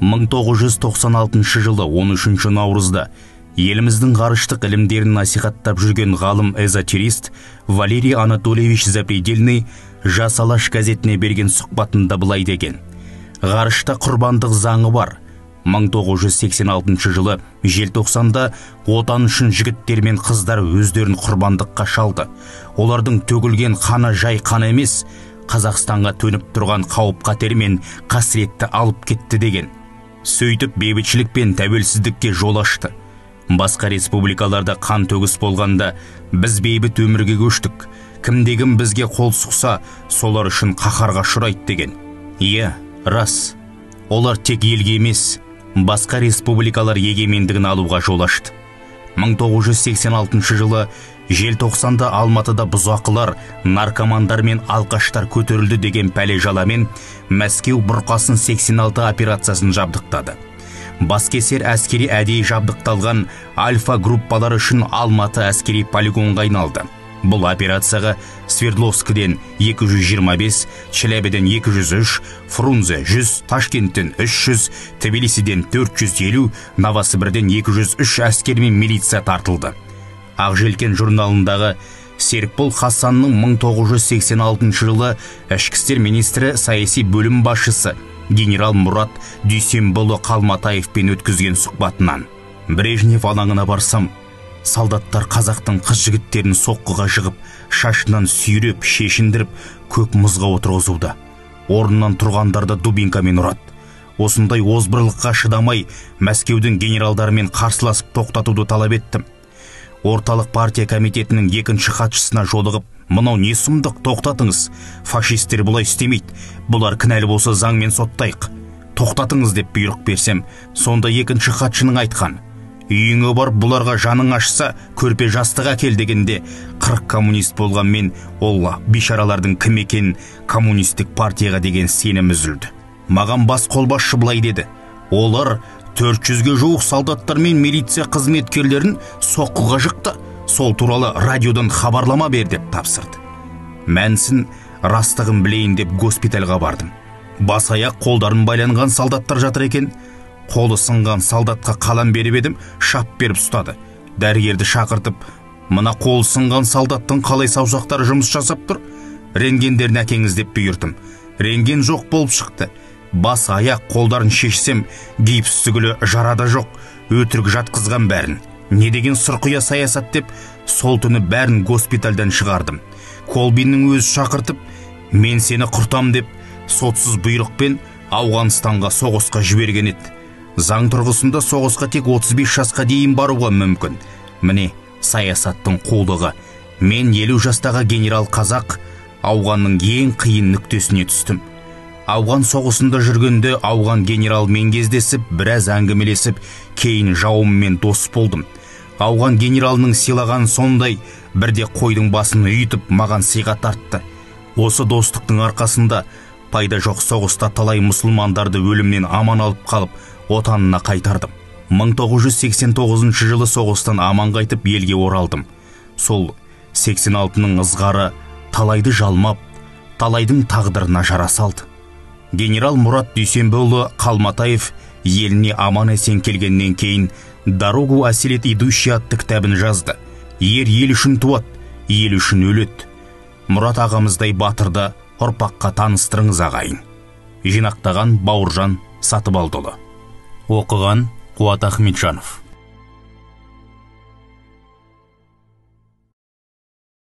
1996 жылы 13 наурызда еліміздің ғарыштық ілімдерін насихаттап жүрген ғалым-эзотерист Валерий Анатольевич Запредельный «Жас Алаш» газетіне берген сұхбатында былай деген: «Ғарышта құрбандық заңы бар. 1986 жылы желтоқсанда отан үшін жігіттер мен қыздар өздерін құрбандыққа шалды. Олардың төгілген қаны жай қан емес, Қазақстанға төніп тұрған қауіп-қатер мен қасіретті алып кетті» деген. Сөйтіп бейбітшілік пен тәуелсіздікке жол ашты. Басқа республикаларда қан төгіс болғанда біз бейбіт өмірге көштік. Кімде-кім бізге қол сұқса, солар үшін қаһарға ұшырайды деген. Иә, рас. Олар тек елге емес, басқа республикалар егемендігін алуға жол ашты. 1986 жылы желтоқсанда Алматыда бұзақылар, наркомандар мен алқаштар көтерілді деген пәле жаламен Мәскеу бұрқасын 86 операциясын жабдықтады. Баскесер әскери әдейі жабдықталған альфа группалар үшін Алматы әскери полигонға айналды. Бұл операцияға Свердловскіден 225, Челябіден 203, Фрунзе 100, Ташкенттен 300, Тбилисиден 450, Новосібірден 203 әскер мен милиция тартылды. Ақжелкен журналындағы Серікбол Хасанның 1986 жылы Ішкі істер министрі, саяси бөлім басшысы генерал Мұрат Дүйсенбіұлы Қалматаевпен өткізген сұхбатынан. Брежнев алаңына барсам, солдаттар қазақтың қыз жігіттерін соққыға жығып, шашынан сүйреп, шешіндіріп, көк мұзға отырғызуда. Орнынан тұрғандарды дубинкамен ұрады. Осындай озбырлыққа шыдамай, Мәскеудің генералдарымен қарсыласып тоқтатуды талап еттім. Орталық партия комитетінің екінші хатшысына жолығып, мынау не сұмдық, тоқтатыңыз, фашистер бұлай істемейді, бұлар кінәлі болса заңмен соттайық, тоқтатыңыз деп бұйрық берсем, сонда екінші хатшының айтқан: үйіңе барып бұларға жаның ашса, көрпе жастық әкел дегенде, 40 коммунист болған мен ол бишаралардың кім екенін, коммунистік партияға деген сенім үзілді. Маған бас қолбасшы былай деді: олар 400-ге жуық солдаттар мен милиция қызметкерлерін соққыға жықты, сол туралы радиодан хабарлама бер деп тапсырды. Мәнсін, растығын білейін деп госпитальға бардым. Бас аяқ қолдарын байланған солдаттар жатыр екен. Қолы сынған солдатқа қалам беріп едім, шап беріп ұстады. Дәрігерді шақыртып, мына қолы сынған солдаттың қалай саусақтары жұмыс жасап тұр? Рентгендерін әкеңіз деп бұйырдым. Рентген жоқ болып шықты. Бас аяқ қолдарын шешсем, гипс түгілі жарада жоқ, өтірік жатқызған бәрін. Не деген сұрқия саясат деп, сол түні бәрін госпитальдан шығардым. Колбиннің өзі шақыртып, мен сені құртам деп, сотсыз бұйрықпен Ауғанстанға соғысқа жіберген еді. Заң тұрғысында соғысқа тек 35 жасқа дейін баруға мүмкін. Міне саясаттың қулығы. Мен 50 жастағы генерал қазақ Ауғанның ең қиын нүктесіне түстім. Ауған соғысында жүргенде ауған генералмен кездесіп, біраз әңгімелесіп, кейін жауыммен дос болдым. Ауған генералының сыйлаған сондай, бірде қойдың басын үйітіп маған сыйға тартты. Осы достықтың арқасында пайда жоқ соғыста талай мұсылмандарды өлімнен аман алып қалып, отанына қайтардым. 1989 жылы соғыстан аман қайтып елге оралдым. Сол 86-ның ызғары талайды жалмап, талайдың тағдырына жара салды. Генерал Мұрат Дүйсенбіұлы Қалматаев еліне аман-есен келгеннен кейін «Дорогу осилит идущий» атты кітабын жазды. Ер ел үшін туады, ел үшін өледі. Мұрат ағамыздай батырды ұрпаққа таныстырыңыз ағайын. Жинақтаған Бауыржан Сатыбалдыұлы. Оқыған Қуат Ахметжанов.